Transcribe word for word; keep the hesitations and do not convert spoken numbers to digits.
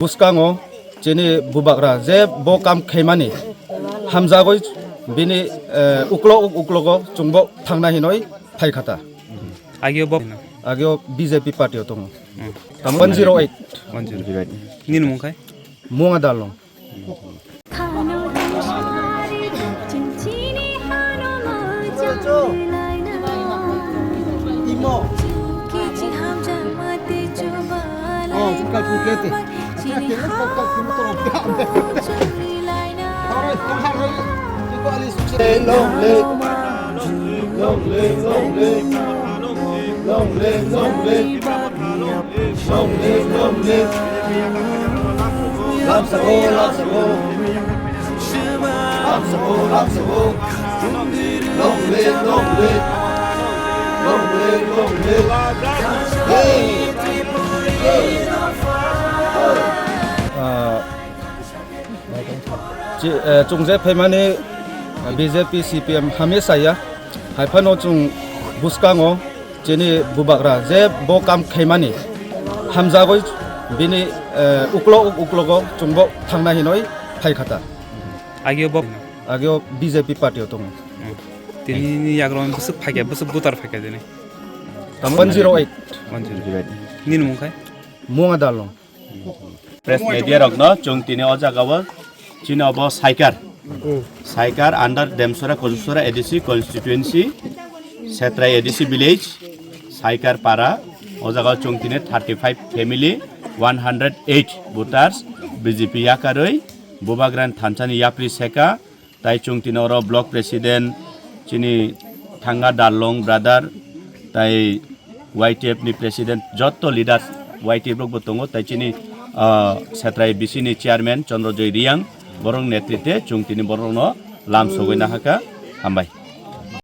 Bwskango chini bubagra je bo kam khaimani hamjagwi bini, eh, uklok uklogo chwngbo thangna hinwi phaikha ta. Agio bo? Agio B J P party o tongo. Hmm. Tamo one zero eight. One zero eight. Nini mung khai? Munga Dalong. Long live, long live, long live, long live, long live. Long live, long live. Lamsao, lamsao. Lamsao, lamsao. Long live, long live. Long live, long live. Hey. Hey. Ah, chi-, eh, chwng je phaimani, eh, B J P, C P M hamya saya. Haiphano chwng bwskango chini bubagra je bo kam khaimani hamjagwi bini, eh, uklo uk-, uklogo chwngbo thangna hinwi phaikha ta. Agio bo? Agio B J P party o tongo. Hmm. Tini ni yagrong bwswk phaikha, bwswk butar phaikha tini? Tamo one zero eight. One zero eight. Nini mung khai? Munga Dalong. Press media rokno chwng tini o jagao chini obo Saikar. Saikar under Demsora Kojusora A D C constituency, Setrai A D C village, Saikar para. O jagao chwng tini thirty five family, one hundred eight voters, B J P yakarwi, Bubagrani thansani yapri seka, Tai chwng tini oro block president chini Thanga Darlong brother, tai Y T F ni president, jotto leaders Y T F rok bo tongo, tai chini, ah, Setrai B C ni chairman Chandra Joy Riang, borok netrite chwng tini borokno lam sogwi nahaka. Hambai.